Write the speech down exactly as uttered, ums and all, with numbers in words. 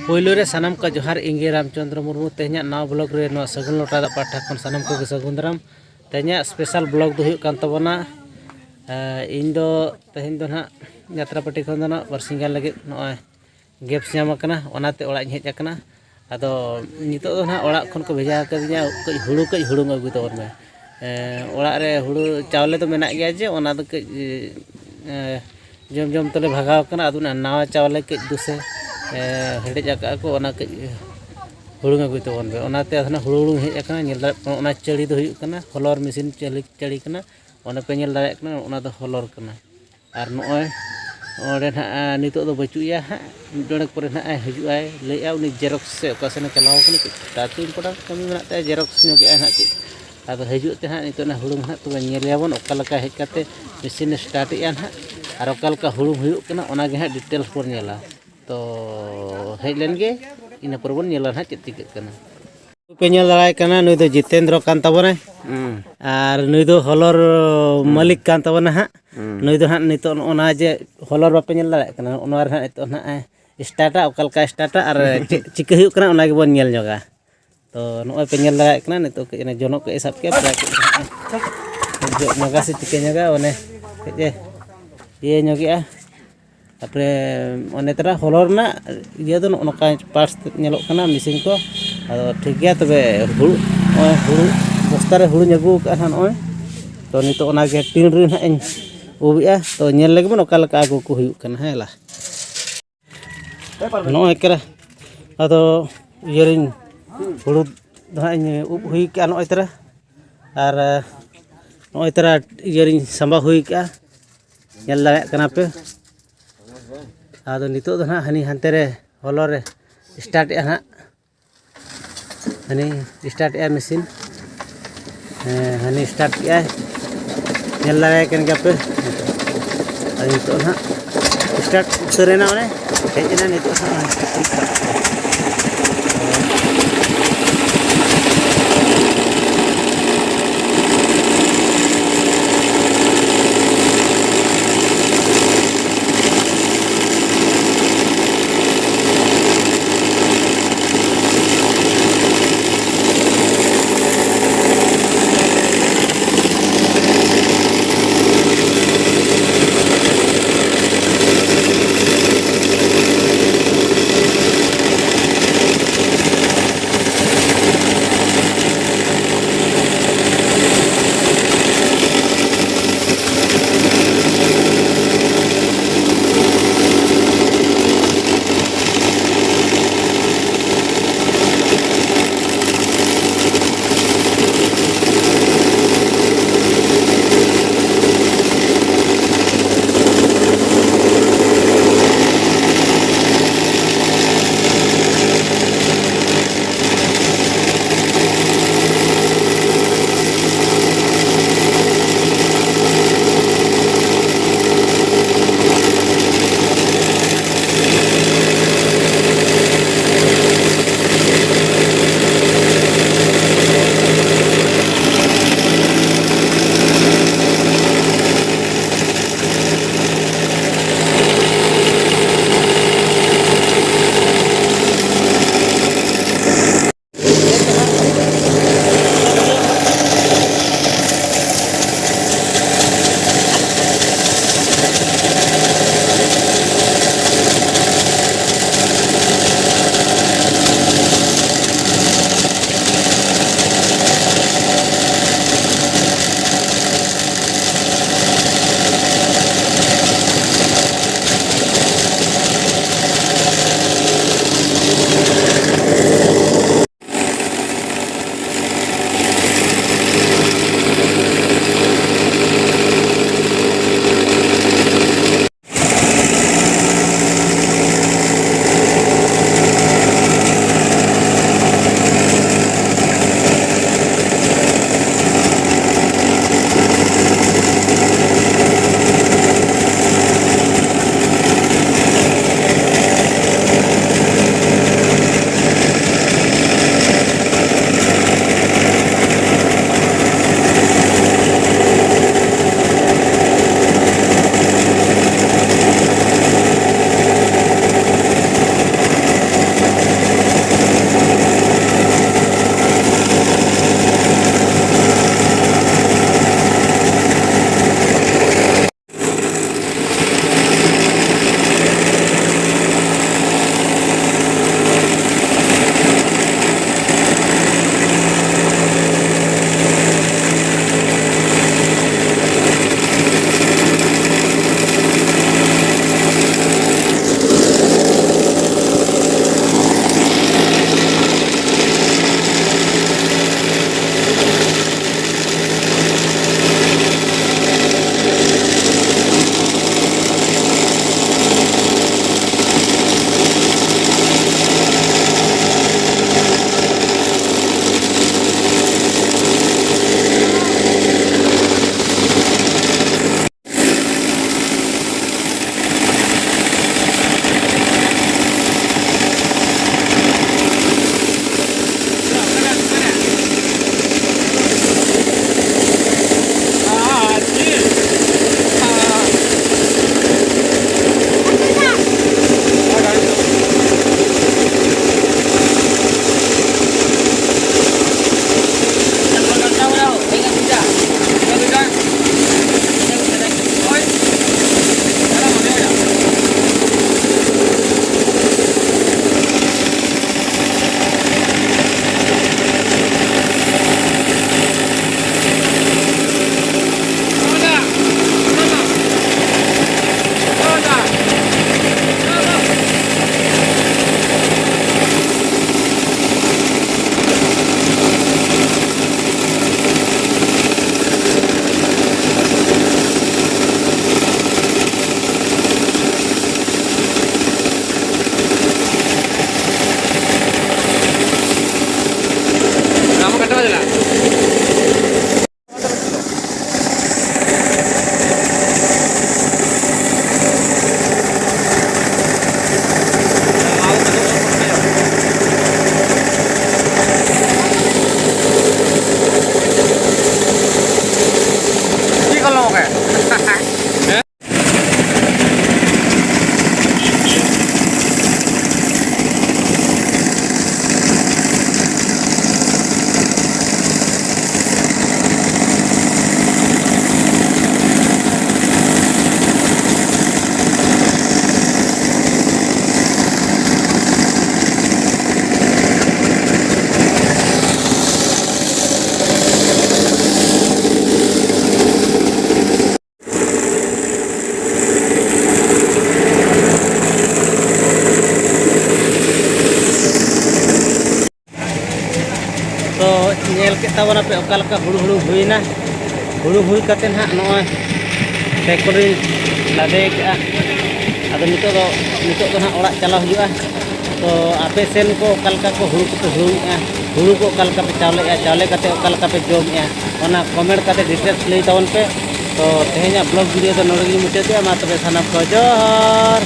ᱯᱳᱭᱞᱳ ᱨᱮ ᱥᱟᱱᱟᱢ ᱠᱚ ᱡᱚᱦᱟᱨ, ᱤᱧ ᱜᱮ ᱨᱟᱢᱪᱚᱸᱫᱽᱨᱚ ᱢᱩᱨᱢᱩ᱾ ᱛᱮᱦᱮᱧᱟᱜ ᱱᱟᱣᱟ ᱵᱞᱚᱜ ᱨᱮ ᱱᱚᱣᱟ ᱥᱟᱹᱜᱩᱱ ᱞᱚᱴᱟ ᱫᱟᱜ ᱯᱟᱦᱴᱟ ᱠᱷᱚᱱ ᱥᱟᱱᱟᱢ ᱠᱚᱜᱮ ᱥᱟᱹᱜᱩᱱ ᱫᱟᱨᱟᱢ᱾ ᱛᱮᱦᱮᱧᱟᱜ ᱥᱯᱮᱥᱟᱞ ᱵᱞᱚᱜ ᱫᱚ ᱦᱩᱭᱩᱜ ᱠᱟᱱ ᱛᱟᱵᱚᱱᱟ, ᱮᱸ, ᱤᱧ ᱫᱚ ᱛᱮᱦᱮᱧ ᱫᱚ ᱱᱟᱦᱟᱜ ᱡᱟᱛᱨᱟ ᱯᱟᱹᱴᱤ ᱠᱷᱚᱱ ᱫᱚ ᱱᱟᱦᱟᱜ ᱵᱟᱨᱥᱤᱧ ᱜᱟᱱ ᱞᱟᱹᱜᱤᱫ ᱱᱚᱜᱼᱚᱭ ᱜᱮᱯᱥ ᱧᱟᱢ ᱟᱠᱟᱱᱟ, ᱚᱱᱟᱛᱮ ᱚᱲᱟᱜ ᱤᱧ ᱦᱮᱡ ᱟᱠᱟᱱᱟ᱾ ᱟᱫᱚ ᱱᱤᱛᱚᱜ ᱫᱚ ᱱᱟᱦᱟᱜ ᱚᱲᱟᱜ ᱠᱷᱚᱱ ᱠᱚ ᱵᱷᱮᱡᱟ ᱟᱠᱟᱫᱤᱧᱟ, ᱠᱟᱹᱡ ᱦᱩᱲᱩ, ᱠᱟᱹᱡ ᱦᱩᱲᱩᱝ ᱟᱹᱜᱩᱭ ᱛᱟᱵᱚᱱ ᱢᱮ᱾ ᱮᱸ, ᱚᱲᱟᱜ ᱨᱮ ᱦᱩᱲᱩ ᱪᱟᱣᱞᱮ ᱫᱚ ᱢᱮᱱᱟᱜ ᱜᱮᱭᱟ, ᱡᱮ ᱚᱱᱟ ᱫᱚ ᱠᱟᱹᱡ, ᱮᱸ, ᱡᱚᱢ ᱡᱚᱢ ᱛᱮᱞᱮ ᱵᱷᱟᱜᱟᱣ ᱟᱠᱟᱱᱟ᱾ ᱟᱫᱚ ᱚᱱᱟ ᱱᱟᱣᱟ ᱪᱟᱣᱞᱮ ᱠᱟᱹᱡ ᱫᱩᱥᱮ, ᱮᱸ, ᱦᱮᱰᱮᱡ ᱟᱠᱟᱫᱼᱟ ᱠᱚ, ᱚᱱᱟ ᱠᱟᱹᱡ ᱦᱩᱲᱩᱝ ᱟᱹᱜᱩᱭ ᱛᱟᱵᱚᱱ ᱯᱮ᱾ ᱚᱱᱟᱛᱮ ᱟᱫᱚ ᱱᱟᱦᱟᱜ ᱦᱩᱲᱩ ᱦᱩᱲᱩᱝ ᱦᱮᱡ ᱟᱠᱟᱱᱟ᱾ ᱧᱮᱞ ᱫᱟᱲᱮᱭᱟᱜ ᱠᱟᱱᱟ, ᱚᱱᱟ ᱪᱟᱹᱲᱤ ᱫᱚ ᱦᱩᱭᱩᱜ ᱠᱟᱱᱟ ᱦᱚᱞᱚᱨ ᱢᱮᱥᱤᱱ ᱪᱟᱹᱞᱤ, ᱪᱟᱹᱲᱤ ᱠᱟᱱᱟ᱾ ᱚᱱᱟ ᱯᱮ ᱧᱮᱞ ᱫᱟᱲᱮᱭᱟᱜ ᱠᱟᱱᱟ, ᱚᱱᱟ ᱫᱚ ᱦᱚᱞᱚᱨ ᱠᱟᱱᱟ᱾ ᱟᱨ ᱱᱚᱜᱼᱚᱭ ᱚᱸᱰᱮ ᱱᱟᱦᱟᱜ, ᱱᱤᱛᱚᱜ ᱫᱚ ᱵᱟᱹᱪᱩᱜ ᱮᱭᱟ ᱦᱟᱸᱜ, ᱢᱤᱫ ᱰᱚᱸᱰᱮᱠ ᱯᱚᱨᱮ ᱱᱟᱦᱟᱜ ᱮ ᱦᱤᱡᱩᱜᱼᱟᱭ, ᱞᱟᱹᱭᱮᱫᱼᱟ ᱩᱱᱤ ᱡᱮᱨᱚᱠᱥ ᱥᱮ ᱚᱠᱟ ᱥᱮᱱᱮ ᱪᱟᱞᱟᱣ ᱠᱟᱱᱟ, ᱠᱟᱹᱡ ᱛᱟᱲᱟᱛᱟᱲᱤ ᱤᱢᱯᱚᱨᱴᱮᱱᱴ ᱠᱟᱹᱢᱤ ᱢᱮᱱᱟᱜ ᱛᱟᱭᱟ, ᱡᱮᱨᱚᱠᱥ ᱧᱚᱜᱮᱜᱼᱟᱭ ᱦᱟᱸᱜ ᱠᱟᱹᱡ᱾ ᱟᱫᱚ ᱦᱤᱡᱩᱜ ᱛᱮ ᱦᱟᱸᱜ ᱱᱤᱛᱚᱜ ᱚᱱᱟ ᱦᱩᱲᱩᱝ ᱦᱟᱸᱜ ᱛᱚᱵᱮ ᱧᱮᱞᱮᱭᱟᱵᱚᱱ, ᱚᱠᱟ ᱞᱮᱠᱟ ᱦᱮᱡ ᱠᱟᱛᱮ ᱢᱮᱥᱤᱱᱮ ᱥᱴᱟᱨᱴᱮᱜᱼᱟ ᱱᱟᱦᱟᱜ, ᱟᱨ ᱚᱠᱟ ᱞᱮᱠᱟ ᱦᱩᱲᱩᱝ ᱦᱩᱭᱩᱜ ᱠᱟᱱᱟ, ᱚᱱᱟ ᱜᱮ ᱦᱟᱸᱜ ᱰᱤᱴᱮᱞᱥ ᱵᱚᱱ ᱧᱮᱞᱟ᱾ ᱛᱚ ᱦᱮᱡ ᱞᱮᱱ ᱜᱮ, ᱤᱱᱟᱹ ᱯᱚᱨᱮ ᱵᱚᱱ ᱧᱮᱞᱟ ᱱᱟᱦᱟᱜ ᱪᱮᱫ ᱪᱤᱠᱟᱹᱜ ᱠᱟᱱᱟ᱾ ᱯᱮ ᱧᱮᱞ ᱫᱟᱲᱮᱭᱟᱭ ᱠᱟᱱᱟ, ᱱᱩᱭ ᱫᱚ ᱡᱤᱛᱮᱱᱫᱨᱚ ᱠᱟᱱ ᱛᱟᱵᱚᱱᱟᱭ᱾ ᱦᱩᱸ᱾ ᱟᱨ ᱱᱩᱭ ᱫᱚ ᱦᱚᱞᱚᱨ ᱦᱩᱸ᱾ ᱢᱟᱹᱞᱤᱠ ᱠᱟᱱ ᱛᱟᱵᱚᱱᱟ ᱦᱟᱸᱜ᱾ ᱦᱩᱸ᱾ ᱱᱩᱭ ᱫᱚ ᱦᱟᱸᱜ ᱱᱤᱛᱚᱜ ᱱᱚᱜᱼᱚ ᱱᱚᱣᱟ ᱡᱮ ᱦᱚᱞᱚᱨ ᱵᱟᱯᱮ ᱧᱮᱞ ᱫᱟᱲᱮᱭᱟᱜ ᱠᱟᱱᱟ, ᱱᱚᱜᱼᱚ ᱱᱚᱣᱟ ᱨᱮ ᱦᱟᱸᱜ ᱱᱤᱛᱚᱜ ᱦᱟᱸᱜ ᱮ ᱥᱴᱟᱨᱴᱟ, ᱚᱠᱟ ᱞᱮᱠᱟᱭ ᱥᱴᱟᱨᱴᱟ ᱟᱨ ᱪᱮᱫ ᱪᱤᱠᱟᱹ ᱦᱩᱭᱩᱜ ᱠᱟᱱᱟ, ᱚᱱᱟ ᱜᱮᱵᱚᱱ ᱧᱮᱞ ᱧᱚᱜᱟ᱾ ᱛᱚ ᱱᱚᱜᱼᱚᱭ ᱯᱮ ᱧᱮᱞ ᱫᱟᱲᱮᱭᱟᱜ ᱠᱟᱱᱟ, ᱱᱤᱛᱚᱜ ᱠᱟᱹᱡ ᱚᱱᱮ ᱡᱚᱱᱚᱜ ᱠᱟᱹᱡ ᱮ ᱥᱟᱵ ᱠᱮᱜᱼᱟ, ᱯᱨᱟᱭ ᱠᱟᱹᱡ ᱡᱚᱜ ᱧᱚᱜᱟ ᱥᱮ ᱪᱤᱠᱟᱹ ᱧᱚᱜᱟ, ᱚᱱᱮ ᱠᱟᱹᱡ ᱮ ᱤᱭᱟᱹ ᱧᱚᱜᱮᱜᱼᱟ᱾ ᱛᱟᱨᱯᱚᱨᱮ ᱚᱱᱮ ᱛᱚᱨᱟ ᱦᱚᱞᱚᱨ ᱨᱮᱱᱟᱜ ᱤᱭᱟᱹ ᱫᱚ ᱱᱚᱜᱼᱚ ᱱᱚᱝᱠᱟ ᱯᱟᱨᱴᱥ ᱧᱮᱞᱚᱜ ᱠᱟᱱᱟ ᱢᱮᱥᱤᱱ ᱠᱚ᱾ ᱟᱫᱚ ᱴᱷᱤᱠ ᱜᱮᱭᱟ, ᱛᱚᱵᱮ ᱦᱩᱲᱩ, ᱱᱚᱜᱼᱚᱭ ᱦᱩᱲᱩ ᱵᱚᱥᱛᱟ ᱨᱮ ᱦᱩᱲᱩᱧ ᱟᱹᱜᱩ ᱟᱠᱟᱫᱼᱟ ᱱᱟᱦᱟᱜ ᱱᱚᱜᱼᱚᱭ᱾ ᱛᱚ ᱱᱤᱛᱚᱜ ᱚᱱᱟᱜᱮ ᱴᱤᱱ ᱨᱮ ᱱᱟᱦᱟᱜ ᱤᱧ ᱩᱵᱮᱜᱼᱟ᱾ ᱛᱚ ᱧᱮᱞ ᱞᱮᱜᱮ ᱵᱚᱱ ᱚᱠᱟ ᱞᱮᱠᱟ ᱟᱹᱜᱩ ᱠᱚ ᱦᱩᱭᱩᱜ ᱠᱟᱱᱟ, ᱦᱮᱸ ᱞᱟ᱾ ᱱᱚᱜᱼᱚᱭ ᱠᱟᱱᱟ, ᱟᱫᱚ ᱤᱭᱟᱹᱨᱤᱧ ᱦᱩᱲᱩ ᱫᱚ ᱦᱟᱸᱜ ᱤᱧ ᱩᱵ ᱦᱩᱭ ᱠᱟᱜᱼᱟ ᱱᱚᱜᱼᱚᱭ ᱛᱟᱨᱟ, ᱟᱨ ᱱᱚᱜᱼᱚᱭ ᱛᱟᱨᱟ ᱤᱭᱟᱹᱨᱤᱧ ᱥᱟᱢᱵᱟᱣ ᱦᱩᱭ ᱠᱟᱜᱼᱟ, ᱧᱮᱞ ᱫᱟᱲᱮᱭᱟᱜ ᱠᱟᱱᱟ ᱯᱮ᱾ ᱟᱫᱚ ᱱᱤᱛᱚᱜ ᱫᱚ ᱦᱟᱸᱜ ᱦᱟᱹᱱᱤ ᱦᱟᱱᱛᱮ ᱨᱮ ᱦᱚᱞᱚ ᱨᱮ ᱥᱴᱟᱨᱴ ᱮᱜᱼᱟ ᱦᱟᱸᱜ, ᱦᱟᱹᱱᱤ ᱥᱴᱟᱨᱴ ᱮᱜᱼᱟ ᱢᱮᱥᱤᱱ᱾ ᱦᱮᱸ, ᱦᱟᱹᱱᱤ ᱥᱴᱟᱨᱴ ᱠᱮᱜᱼᱟᱭ, ᱧᱮᱞ ᱫᱟᱲᱮᱭᱟᱭ ᱠᱟᱱ ᱜᱮᱭᱟ ᱯᱮ᱾ ᱟᱨ ᱱᱤᱛᱚᱜ ᱱᱟᱦᱟᱜ ᱥᱴᱟᱨᱴ ᱩᱛᱟᱹᱨ ᱮᱱᱟ, ᱢᱟᱱᱮ ᱦᱮᱡ ᱮᱱᱟ ᱱᱤᱛᱚᱜ ᱱᱟᱦᱟᱜ᱾ ᱠᱮᱫ ᱛᱟᱵᱚᱱᱟᱯᱮ ᱚᱠᱟ ᱞᱮᱠᱟ ᱦᱩᱲᱩ, ᱦᱩᱲᱩ ᱦᱩᱭᱱᱟ᱾ ᱦᱩᱲᱩ ᱦᱩᱭ ᱠᱟᱛᱮ ᱱᱟᱦᱟᱜ ᱱᱚᱜᱼᱚᱭ ᱴᱨᱟᱠᱴᱚᱨ ᱨᱤᱧ ᱞᱟᱫᱮ ᱠᱟᱜᱼᱟ᱾ ᱟᱫᱚ ᱱᱤᱛᱚᱜ ᱫᱚ, ᱱᱤᱛᱚᱜ ᱫᱚ ᱱᱟᱦᱟᱜ ᱚᱲᱟᱜ ᱪᱟᱞᱟᱣ ᱦᱩᱭᱩᱜᱼᱟ᱾ ᱛᱚ ᱟᱯᱮ ᱥᱮᱱ ᱠᱚ ᱚᱠᱟ ᱞᱮᱠᱟ ᱠᱚ ᱦᱩᱲᱩ ᱠᱚᱯᱮ ᱦᱩᱲᱩᱝᱮᱜᱼᱟ, ᱦᱩᱲᱩ ᱠᱚ ᱚᱠᱟ ᱞᱮᱠᱟ ᱯᱮ ᱪᱟᱣᱞᱮᱜᱼᱟ, ᱪᱟᱣᱞᱮ ᱠᱟᱛᱮ ᱚᱠᱟ ᱞᱮᱠᱟ ᱯᱮ ᱡᱚᱢᱮᱜᱼᱟ, ᱚᱱᱟ comment ᱠᱟᱛᱮ details ᱞᱟᱹᱭ ᱛᱟᱵᱚᱱ ᱯᱮ᱾ ᱛᱚ ᱛᱮᱦᱮᱧᱟᱜ vlog video ᱫᱚ ᱱᱚᱰᱮ ᱜᱮᱞᱤᱧ ᱢᱩᱪᱟᱹᱫᱮᱜᱼᱟ᱾ ᱢᱟ ᱛᱚᱵᱮ ᱥᱟᱱᱟᱢ ᱠᱚ ᱡᱚᱦᱟᱨ᱾